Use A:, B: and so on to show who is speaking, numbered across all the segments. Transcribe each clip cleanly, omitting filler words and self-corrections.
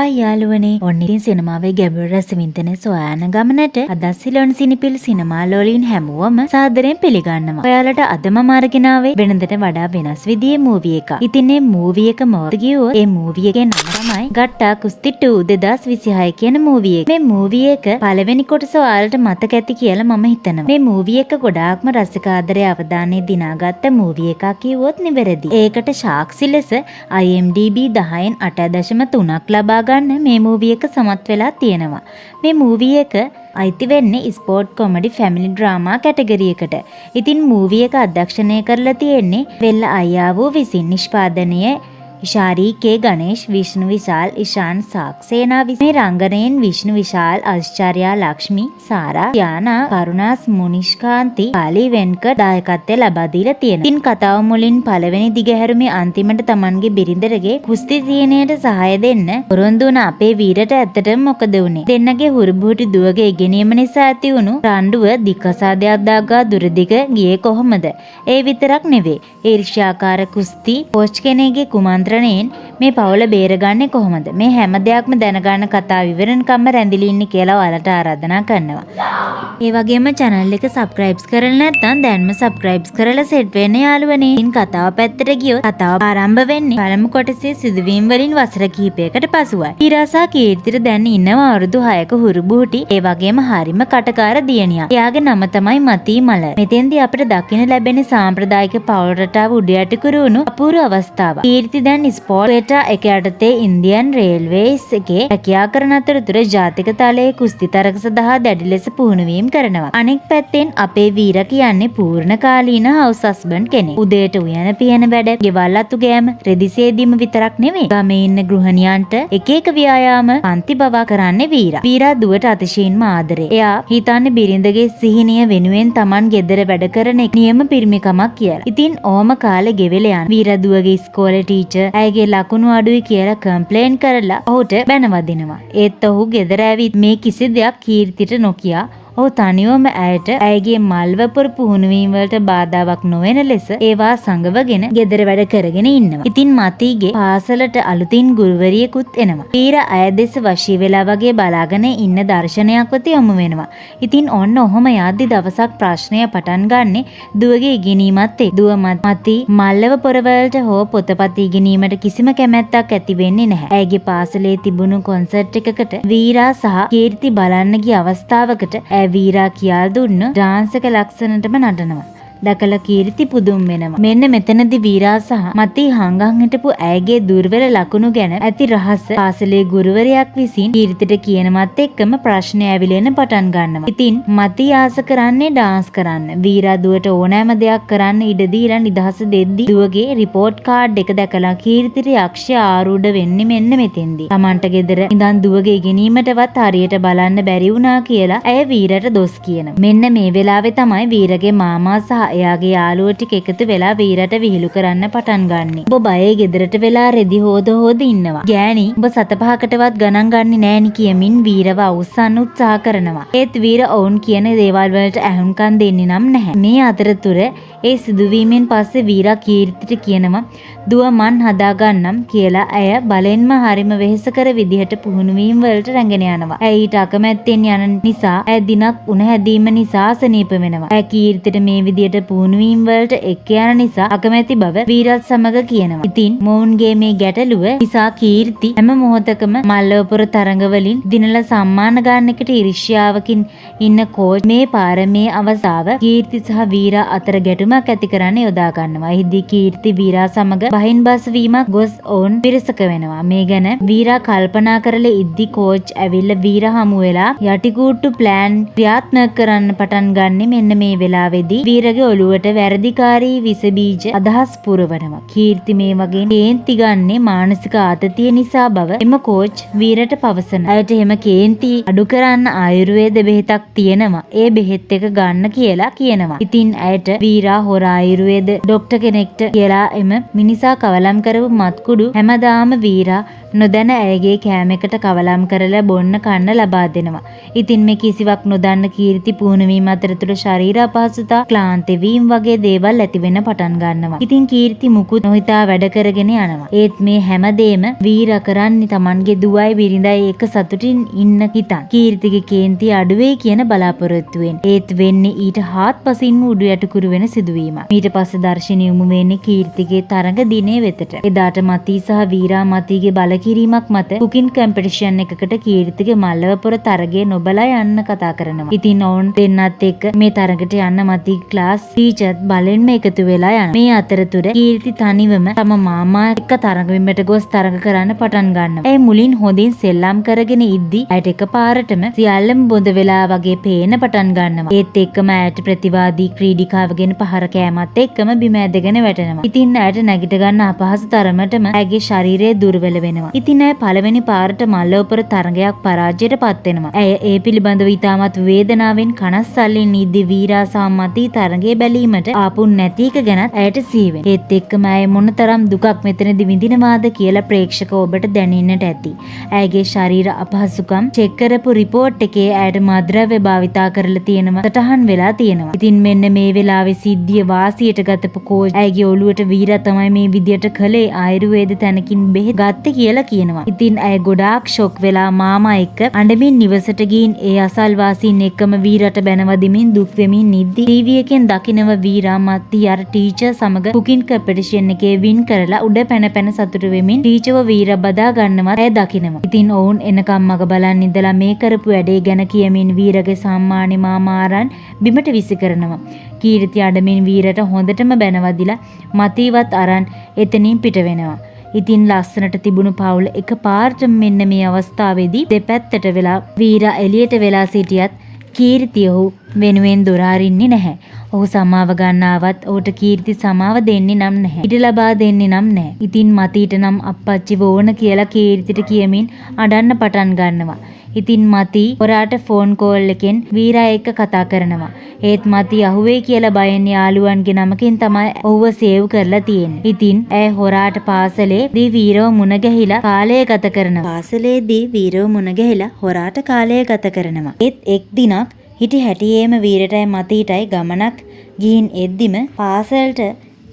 A: Hi යාළුවනේ, ඔන්න ඉතින් සිනමාවේ ගැඹුරු රස වින්දනය සොයා යන ගමනට අද සිලොන් සිනිපිල් සිනමා ලෝලීන් හැමෝම සාදරයෙන් පිළිගන්නවා. ඔයාලට අද මම අරගෙන ආවේ වෙනදට වඩා වෙනස් විදිහේ මූවි එකක්. ඉතින් මේ මූවි එක මොකක්ද කිව්වොත්, ඒ මූවි එකේ නම තමයි ගට්ටා කුස්ති 2 2026 කියන මූවි එක. මේ මූවි එක පළවෙනි කොටස ඔයාලට මතක ඇති කියලා මම හිතනවා. මේ මූවි එක ගොඩාක්ම රසික ආදරය අවධානය දිනාගත්ත මූවි එකක් කිව්වොත් නිවැරදි. ඒකට සාක්ෂි ලෙස IMDb 10න් 8.3ක් ලබා ගන්න මේ මූවි එක සමත් වෙලා තියෙනවා. මේ මූවි එක අයිති වෙන්නේ sport comedy family drama category එකට. ඉතින් මූවි එක අධ්‍යක්ෂණය කරලා තියෙන්නේ වෙල්ල අයියාවෝ විසින්. නිෂ්පාදනය ඉෂාරී කේ ගණේෂ්, විෂ්ණු විශාල්, ඉෂාන් සාක්සේනා විසින්. මේ රංගනයෙන් විෂ්ණු විශාල්, ආශ්චර්යා ලක්ෂ්මි, සාරා, යානා, කරුණාස්, මුනිෂ්කාන්ති, කාලී වෙන්කට් දායකත්වය ලබා දීලා තියෙනවා. ඉතින් කතාව මුලින් පළවෙනි දිගහැරුමේ අන්තිමට තමන්ගේ බිරිඳගේ කුස්ති සීනයට සහාය දෙන්න පොරොන්දු වුණ අපේ වීරට ඇත්තටම මොකද වුනේ? දෙන්නගේ හුරුබුහුටි දුවගේ ඉගෙනීම නිසා ඇති වුණු රණ්ඩුව දික්කසාදයක් දක්වා දුරදිග ගියේ කොහොමද? ඒ විතරක් නෙවෙයි. ඊර්ෂ්‍යාකාර කුස්ති කෝච් කෙනෙක්ගේ කුමන්ත්‍රණයෙන් මේ පවුල බේරගන්නේ කොහොමද? මේ හැම දෙයක්ම දැනගන්න කතාව ඉවරනකම්ම රැඳිලා ඉන්න කියලා ඔයාලට ආරාධනා කරනවා. ඒ වගේම channel එක subscribe කරලා නැත්නම් දැන්ම subscribe කරලා සෙට් වෙන්න යාළුවනේ. ඉතින් කතාව පැත්තට ගියොත්, කතාව ආරම්භ වෙන්නේ පළමු කොටසේ සිදුවීම් වලින් වසර කිහිපයකට පසුවයි. වීරා සහ කීර්තිට දැන් ඉන්නවා අවුරුදු 6ක හුරුබුහුටි, ඒ වගේම හරිම කටකාර දියණියක්. එයාගේ නම තමයි මතී මලර්. මෙතෙන්දී අපිට දකින්න ලැබෙන සාම්ප්‍රදායික පවුල් රටාව උඩ යටි කුරුණු අපූර්ව අවස්ථාවක්. කීර්ති දැන් ස්පෝර්ට් ක්වෝටා එක යටතේ ඉන්දියන් රේල්වේස් එකේ රැකියා කරන අතරතුර ජාතික තලයේ කුස්ති තරග සඳහා දැඩි ලෙස පුහුණු වීම් කරනවා. අනෙක් පැත්තෙන් අපේ වීරා කියන්නේ පූර්ණ කාලීන හවුස් හස්බන්ඩ් කෙනෙක්. උදේට උයන පියන වැඩ, ගෙවල් අතු ගෑම, රෙදි සේදීම විතරක් නෙමෙයි. ගමේ ඉන්න ගෘහණියන්ට එක එක ව්‍යායාම පන්ති පවා කරන්නේ වීරා. වීරා දුවට අතිශයින්ම ආදරේ. එයා හිතන්නේ බිරිඳගේ සිහිනය වෙනුවෙන් තමන් ගෙදර වැඩ කරන එක නියම පිරිමිකමක් කියලා. ඉතින් ඕම කාලේ ගෙවෙලා යන වීරා දුවගේ ඉස්කෝලේ ටීචර් ඇයගේ ලකුණු අඩුයි කියලා කම්ප්ලේන් කරලා ඔහුට බැනවදිනවා. ඒත් ඔහු ගෙදර ඇවිත් මේ කිසි දෙයක් කීර්තිට නොකියා ඔහු තනිවම ඇයට ඇයගේ මල්වපුර පුහුණුවීම් වලට බාධාවක් නොවන ලෙස ඒවා සඟවගෙන ගෙදර වැඩ කරගෙන ඉන්නවා. ඉතින් මතීගේ පාසලට අලුතින් ගුරුවරියකුත් එනවා. වීර ඇය දෙස වශී වෙලා වගේ බලාගෙන ඉන්න දර්ශනයක් වෙත යොමු වෙනවා. ඉතින් ඔන්න ඔහොම යද්දි දවසක් ප්‍රශ්නය පටන් ගන්නෙ දුවගේ ඉගෙනීමත් එක්ක. දුව මතී මල්ලව පොරවලට හෝ පොතපත ඉගෙනීමට කිසිම කැමැත්තක් ඇති වෙන්නේ නැහැ. ඇයගේ පාසලේ තිබුණු කොන්සර්ට් එකකට වීරා සහ කීර්ති බලන්න ගිය අවස්ථාවකට ඇය වීරා කියා දුන්න ඩාන්ස් එක ලක්සනටම නටනවා දැකලා කීර්ති පුදුම වෙනවා. මෙන්න මෙතනදි වීරා සහ මතී හංගන් හිටපු ඇයගේ දුර්වල ලකුණු ගැන ඇති රහස පාසලේ ගුරුවරයෙක් විසින් කීර්තිට කියනවත් එක්කම ප්‍රශ්නය ඇවිලෙන්න පටන් ගන්නවා. ඉතින් මතී ආස කරන්නේ ඩාන්ස් කරන්න. වීරා දුවට ඕනෑම දෙයක් කරන්න ඉඩ දීලා නිදහස දෙද්දි දුවගේ රිපෝට් කාඩ් එක දැකලා කීර්තිට යක්ෂ ආරූඪ වෙන්නේ මෙන්න මෙතෙන්දී. තමන්ට ගෙදර ඉඳන් දුවගේ ඉගෙනීමටවත් හරියට බලන්න බැරි වුණා කියලා ඇය වීරට දොස් කියනවා. මෙන්න මේ වෙලාවේ තමයි වීරගේ මාමා සහ එයාගේ යාළුවෝ ටික එකතු වෙලා වීරට විහිළු කරන්න පටන් ගන්නෙ. උඹ බයේ ගෙදරට වෙලා රෙදි හෝද හෝද ඉන්නවා. ගෑණි උඹ සත පහකටවත් ගණන් ගන්නේ නෑනි කියමින් වීරව අවුස්සන්න උත්සාහ කරනවා. ඒත් වීර ඔවුන් කියන දේවල් වලට ඇහුම්කන් දෙන්නේ නම් නැහැ. මේ අතරතුර ඒ සිදුවීමෙන් පස්සේ වීරා කීර්තිට කියනවා දුව මං හදාගන්නම් කියලා. ඇය බලෙන්ම හරිම වෙහෙසකර විදිහට පුහුණුවීම් වලට රැගෙන යනවා. ඇය ඊට අකමැත්තෙන් යන නිසා ඇය දිනක් උණ හැදීම නිසා අසනීප වෙනවා. ඇය කීර්තිට මේ විදිහට පුහුණුවීම් වලට එක්ක යන නිසා අකමැති බව වීරත් සමග කියනවා. ඉතින් මොවුන්ගේ මේ ගැටලුව නිසා කීර්ති හැම මොහොතකම මල්ලවපුර තරඟ වලින් දිනලා සම්මාන ගන්න එකට ඊර්ෂ්‍යාවකින් ඉන්න කෝච් මේ පාර මේ අවස්ථාව කීර්ති සහ වීරා අතර ගැටුමක් ඇති කරන්න යොදා ගන්නවා. එහිදී කීර්ති වීරා සමග බහින් බස් වීමක් ගොස් ඔවුන් විරසක වෙනවා. මේ ගැන වීරා කල්පනා කරලා ඉද්දි කෝච් ඇවිල්ලා වීරා හමු වෙලා යටිකූට්ටු ප්ලෑන් ක්‍රියාත්මක කරන්න පටන් ගන්නෙ මෙන්න මේ වෙලාවේදී වීරගේ ඔළුවට වැරදිකාරී විස බීජ අදහස් පුරවනවා. කීර්ති මේ වගේ කේන්ති ගන්නේ මානසික ආතතිය නිසා බව එම කෝච් වීරට පවසනවා. ඇයට එහෙම කේන්ති අඩු කරන්න ආයුර්වේද බෙහෙතක් තියෙනවා. ඒ බෙහෙත් එක ගන්න කියලා කියනවා. ඉතින් ඇයට වීරා හොර ආයුර්වේද ඩොක්ටර් කෙනෙක්ට කියලා එම මිනිසා කවලම් කරපු මත්කුඩු හැමදාම වීරා නොදැන ඇයගේ කෑම එකට කවලම් කරලා බොන්න කන්න ලබා දෙනවා. ඉතින් මේ කිසිවක් නොදන්න කීර්ති පුහුණු වීම අතරතුර ශරීර අපහසුතා, ක්ලාන්ත වීම වගේ දේවල් ඇති වෙන්න පටන් ගන්නවා. ඉතින් කීර්ති මුකුත් නොහිතා වැඩ කරගෙන යනවා. ඒත් මේ හැමදේම වීරා කරන්නේ Tamanගේ දුවයි බිරිඳයි එක සතුටින් ඉන්න හිතන්. කීර්තිගේ කේන්තිය අඩු වෙයි කියන බලාපොරොත්තුවෙන්. ඒත් වෙන්නේ ඊට හාත්පසින්ම උඩු යටිකුරු වෙන සිදුවීමක්. ඊට පස්සේ දර්ශනය යොමු වෙන්නේ කීර්තිගේ තරඟ දිනේ වෙතට. එදාට මතී සහ වීරා මතීගේ බලකිරීමක් මත කුකින් කම්පිටිෂන් එකකට කීර්තිගේ මල්ලවපොර තරගය නොබලා යන්න කතා කරනවා. ඉතින් ඔවුන් දෙන්නත් එක්ක මේ තරගට යන්න මතී ක්ලාස් ටීචර්ත් බලෙන්ම එකතු වෙලා යනවා. මේ අතරතුර කීර්ති තනිවම තම මාමා එක්ක තරඟ බිමට ගොස් තරඟ කරන්න පටන් ගන්නවා. ඇය මුලින් හොඳින් සෙල්ලම් කරගෙන ඉද්දි ඇයට එකපාරටම සියල්ලම බොඳ වෙලා වගේ පේන පටන් ගන්නවා. ඒත් එක්කම ඇයට ප්‍රතිවාදී ක්‍රීඩිකාවගෙන් පහර කෑමත් එක්කම බිම ඇදගෙන වැටෙනවා. ඉතින් ඇයට නැගිට ගන්න අපහසු තරමටම ඇගේ ශරීරය දුර්වල වෙනවා. ඉතින් ඇය පළවෙනි පාරට මල්ලවපොර තරගයක් පරාජයට පත් වෙනවා. ඇය ඒ පිළිබඳව ඉතාමත් වේදනාවෙන් කනස්සල්ලෙන් ඉද්දි වීරා සහ මතී තරගය බැලීමට ආපු නැති එක ගැනත් ඇයට සිහි වෙනවා. ඒත් එක්කම ඇය මොනතරම් දුකක් මෙතනදි විඳිනවාද කියලා ප්‍රේක්ෂක ඔබට දැනෙන්නට ඇති. ඇයගේ ශරීර අපහසුකම් චෙක් කරපු රිපෝට් එකේ ඇයට මද්‍රව්‍ය භාවිතා කරලා තියෙනවා සටහන් වෙලා තියෙනවා. ඉතින් මෙන්න මේ වෙලාවේ සිද්ධිය වාසියට ගතපු කෝච් ඇයගේ ඔළුවට වීරා තමයි මේ විදියට කළේ, ආයුර්වේද තැනකින් බෙහෙත් ගත්තේ කියලා කියනවා. ඉතින් ඇය ගොඩාක් ෂොක් වෙලා මාමා එක්ක අඬමින් නිවසට ගිහින් ඒ අසල්වාසීන් එක්කම වීරට බැනවදිමින් දුක් වෙමින් ඉද්දි ටීවී එකෙන් දකිනව වීරා මත්ති අර ටීචර් සමග කුකින් කම්පිටිෂන් එකේ වින් කරලා උඩ පැන පැන සතුටු වෙමින් ටීචර්ව වීරා බදා ගන්නවත් ඇය දකිනවා. ඉතින් ඔවුන් එනකම් මග බලන් ඉඳලා මේ කරපු වැඩේ ගැන කියමින් වීරගේ සම්මානෙ මාමා අරන් බිමට විසි කරනවා. කීර්ති අඬමින් වීරට හොඳටම බැනවදිලා මතීවත් අරන් එතනින් පිට වෙනවා. ඉතින් ලස්සනට තිබුණු පවුල එක පාරටම මෙන්න මේ අවස්ථාවේදී දෙපැත්තට වෙලා වීරා එළියට වෙලා සිටියත් කීර්ති ඔහු වෙනුවෙන් දොර අරින්නේ නැහැ. ඔහු සමාව ගන්න ආවත් ඔහුට කීර්ති සමාව දෙන්නේ නම් නැහැ. ඉඩ ලබා දෙන්නේ නම් නැහැ. ඉතින් මතීට නම් අප්පච්චිව ඕන කියලා කීර්තිට කියමින් අඬන්න පටන් ගන්නවා. ඉතින් මතී හොරාට ෆෝන් කෝල් එකෙන් වීරා එක්ක කතා කරනවා. ඒත් මතී අහුවේ කියලා බයෙන් යාළුවන්ගේ නමකින් තමයි ඔහුව සේව් කරලා තියෙන්නේ. ඉතින් ඇය හොරාට පාසලේදී වීරව මුණ ගැහිලා කාලය ගත කරනවා. පාසලේදී වීරව මුණ ගැහිලා හොරාට කාලය ගත කරනවා. ඒත් එක් දිනක් හිටි හැටියේම වීරටයි මතීටයි ගමනක් ගිහින් එද්දිම පාසලට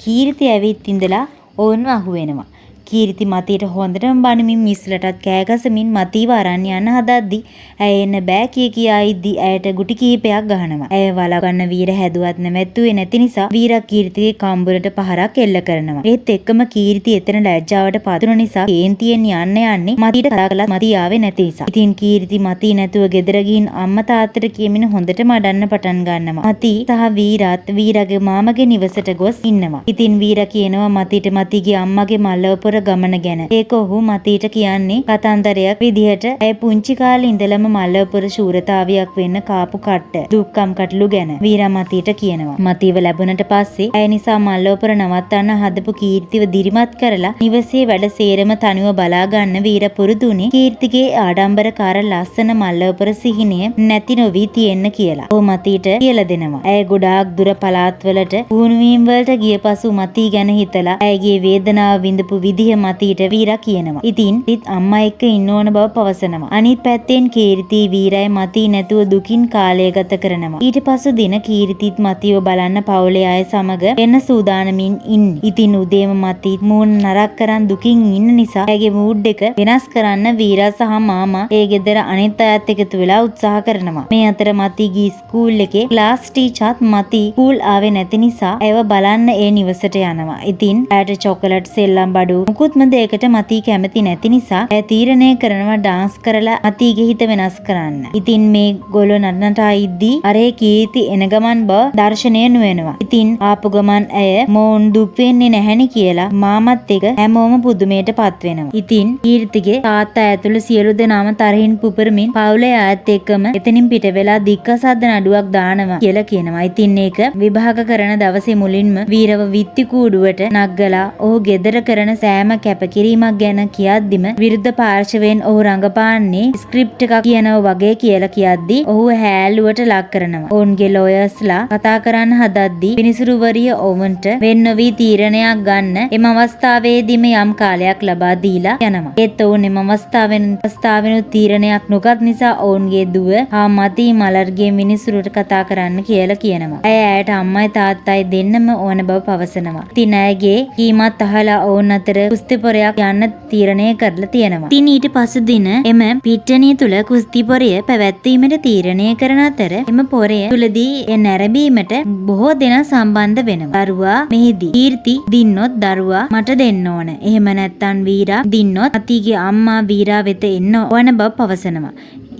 A: කීර්ති ඇවිත් ඉඳලා ඔවුන්ව අහුවෙනවා. කීර්ති මතීට හොඳටම බනිමින් මිස්ලටත් කෑගසමින් මතීව අරන් යන්න හදද්දි ඇය එන්න බෑ කිය කියා ඉද්දි ඇයට ගුටි කිහිපයක් ගහනවා. ඇය වළක්වන්න වීර හැදුවත් නැවැත්තුවේ නැති නිසා වීරා කීර්තිගේ කම්බුලට පහරක් එල්ල කරනවා. ඒත් එක්කම කීර්ති එතන ලැජ්ජාවට පත් වුණ නිසා කේන්තියෙන් යන්න යන්නේ මතීට කතා කළත් මතී ආවේ නැති නිසා. ඉතින් කීර්ති මතී නැතුව ගෙදර ගිහින් අම්මා තාත්තට කියමින් හොඳටම අඬන්න පටන් ගන්නවා. මතී සහ වීරාත් වීරාගේ මාමගේ නිවසට ගොස් ඉන්නවා. ඉතින් වීරා කියනවා මතීට මතීගේ අම්මගේ මල්ලවපොර ගමන ගැන. ඒක ඔහු මතීට කියන්නේ කතන්දරයක් විදිහට ඇය පුංචි කාලේ ඉඳලම මල්ලවපොර ශූරතාවියක් වෙන්න කාපු කට්ට දුක්කම් කටළු ගැන වීරා මතීට කියනවා. මතීව ලැබුණට පස්සේ ඇය නිසා මල්ලවපොර නවත්තන්න හදපු කීර්තිව දිරිමත් කරලා නිවසේ වැඩ සේරම තනිව බලා ගන්න වීරා පුරුදුනේ කීර්තිගේ ආඩම්බරකාර ලස්සන මල්ලවපොර සිහිනය නැති නොවී තියෙන්න කියලා. ඔහු මතීට කියලා දෙනවා. ඇය ගොඩාක් දුර පළාත්වලට පුහුණු වීම් වලට ගිය පසු මතී ගැන හිතලා ඇයගේ වේදනාව විඳපු විදිහ මතීට වීරා කියනවා. ඉතින් ඉත් අම්මා එක්ක ඉන්න ඕන බව පවසනවා. අනිත් පැත්තෙන් කීර්ති වීරයි මතී නැතුව දුකින් කාලය ගත කරනවා. ඊට පසු දින කීර්තිත් මතීව බලන්න පවුලේ අය සමග එන්න සූදානමින් ඉන්නේ. ඉතින් උදේම මතී මූණ නරක් කරන් දුකින් ඉන්න නිසා ඇගේ මූඩ් එක වෙනස් කරන්න වීරා සහ මාමා ඒ ගෙදර අනිත් අයත් එකතු වෙලා උත්සාහ කරනවා. මේ අතර මතීගේ ස්කූල් එකේ ක්ලාස් ටීචර්ත් මතී ස්කූල් ආවේ නැති නිසා ඇයව බලන්න ඒ නිවසට යනවා. ඉතින් ඇයට චොකලට් සෙල්ලම් බඩු මුකුත්ම දෙයකට මතී කැමති නැති නිසා ඇය තීරණය කරනවා ඩාන්ස් කරලා මතීගේ හිත වෙනස් කරන්න. ඉතින් මේ ගොල්ලෝ නටනටා ඉද්දී අරේ කීර්ති එන ගමන් බව දර්ශනය නොවෙනවා. ඉතින් ආපු ගමන් ඇය මොවුන් දුක් වෙන්නේ නැහැනි කියලා මාමත් එක්ක හැමෝම පුදුමයට පත් වෙනවා. ඉතින් කීර්තිගේ තාත්තා ඇතුළු සියලු දෙනාම තරහින් පුපුරමින් පවුලේ අයත් එක්කම එතනින් පිට වෙලා දික්කසද්ද නඩුවක් දානවා කියලා කියනවා. ඉතින් ඒක විභාග කරන දවසේ මුලින්ම වීරව විත්ති කූඩුවට නග්ගලා ඔහු ගෙදර කරන සෑම සෑම කැපකිරීමක් ගැන කියද්දිම විරුද්ධ පාර්ශවයෙන් ඔහු රඟපාන්නේ ස්ක්‍රිප්ට් එකක් කියනවා වගේ කියලා කියද්දි ඔහු හැල්ලුවට ලක් කරනවා. ඔවුන්ගේ ලෝයර්ස්ලා කතා කරන්න හදද්දි විනිසුරුවරිය ඔවුන්ට වෙන් නොවී තීරණයක් ගන්න එම අවස්ථාවේදීම යම් කාලයක් ලබා දීලා යනවා. ඒත් ඔවුන් එම අවස්ථාවෙනුත් තීරණයක් නොගත් නිසා ඔවුන්ගේ දුව හා මති මලර්ගේ විනිසුරුවට කතා කරන්න කියලා කියනවා. ඇය ඇයට අම්මයි තාත්තයි දෙන්නම ඕන බව පවසනවා. ඉතින් ඇයගේ කීමත් අහලා ඔවුන් අතර කුස්ති පොරයක් යන්න තීරණය කරලා තියෙනවා. ඉතින් ඊට පසු දින එම පිට්ටනිය තුල කුස්ති පොරය පැවැත්වීමට තීරණය කරන අතර එම පොරය තුලදී එය නැරඹීමට බොහෝ දෙනා සම්බන්ධ වෙනවා. දරුවා මෙහිදී කීර්ති දින්නොත් දරුවා මට දෙන්න ඕන. එහෙම නැත්නම් වීරා දින්නොත් මතිගේ අම්මා වීරා වෙත එන්න ඕන බව පවසනවා.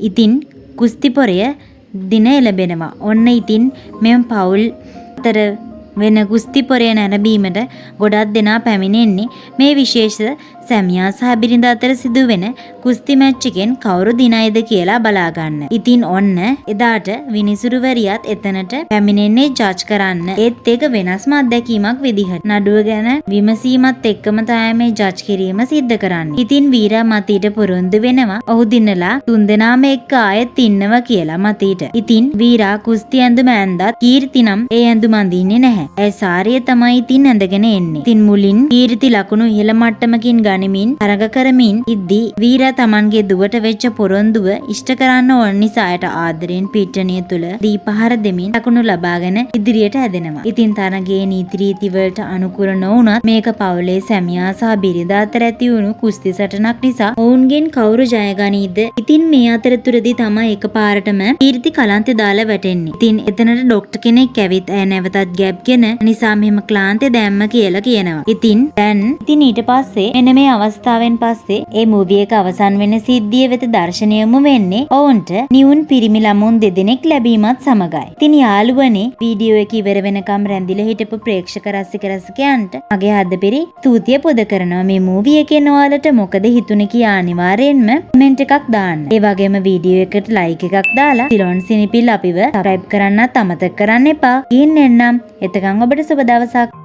A: ඉතින් කුස්ති පොරය දින එළඹෙනවා. ඔන්න ඉතින් මෙම පවුල් අතර වෙන කුස්ති පොරය නැරඹීමට ගොඩක් දෙනා පැමිණෙන්නේ මේ විශේෂ සැමියා සහ බිරිඳ අතර සිදුවෙන කුස්ති මැච් එකෙන් කවුරු දිනයිද කියලා බලා ගන්න. ඉතින් ඔන්න එදාට විනිසුරුවරියත් එතනට පැමිණෙන්නේ ජජ් කරන්න. ඒත් ඒක වෙනස්ම අත්දැකීමක් විදිහට. නඩුව ගැන විමසීමත් එක්කම තමයි මේ ජජ් කිරීම සිද්ධ කරන්නේ. ඉතින් වීරා මතීට පොරොන්දු වෙනවා ඔහු දිනලා තුන්දෙනාම එක්ක ආයෙත් ඉන්නවා කියලා මතීට. ඉතින් වීරා කුස්ති ඇඳුම ඇඳත් කීර්ති නම් ඒ ඇඳුම අඳින්නේ නැහැ. ඇය සාරිය තමයි ඉතින් ඇඳගෙන එන්නේ. ඉතින් මුලින් කීර්ති ලකුණු ඉහළ මට්ටමකින් ගනිමින් තරඟ කරමින් ඉද්දී වීරා තමන්ගේ දුවට වෙච්ච පොරොන්දුව ඉෂ්ට කරන්න ඕන නිසා ඇයට ආදරෙන් පිට්ටනිය තුල දී පහර දෙමින් ලකුණු ලබාගෙන ඉදිරියට ඇදෙනවා. ඉතින් තරඟයේ නීති රීති වලට අනුකූල නොවුනත් මේක පවුලේ සැමියා සහ බිරිඳ අතර ඇති වුණු කුස්ති සටනක් නිසා ඔවුන්ගෙන් කවුරු ජය ගනීද? ඉතින් මේ අතරතුරදී තමයි එකපාරටම කීර්ති කලන්තේ දාලා වැටෙන්නේ. ඉතින් එතනට ඩොක්ටර් කෙනෙක් ඇවිත් ඇය නැවතත් ගැබ්ගෙන නිසා මෙහෙම ක්ලාන්තේ දැම්ම කියලා කියනවා. ඉතින් දැන් ඉතින් ඊට පස්සේ මෙන්න මේ අවස්ථාවෙන් පස්සේ ඒ මූවි එක අවසන් වෙන සිද්ධිය වෙත දර්ශනය යොමු වෙන්නේ ඔවුන්ට නිවුන් පිරිමි ළමුන් දෙදෙනෙක් ලැබීමත් සමගයි. ඉතින් යාළුවනේ, වීඩියෝ එක ඉවර වෙනකම් රැඳිලා හිටපු ප්‍රේක්ෂක රසික රසිකයන්ට මගේ හදපිරි ස්තුතිය පොද කරනවා. මේ මූවි එකෙන් ඔයාලට මොකද හිතුනේ කියා අනිවාර්යෙන්ම කමෙන්ට් එකක් දාන්න. ඒ වගේම වීඩියෝ එකට ලයික් එකක් දාලා සිලෝන් සිනිපිල් අපිව සබ්ස්ක්‍රයිබ් කරන්නත් අමතක කරන්න එපා. ගිහින් එන්නම්. එතකන් ඔබට සුබ දවසක්.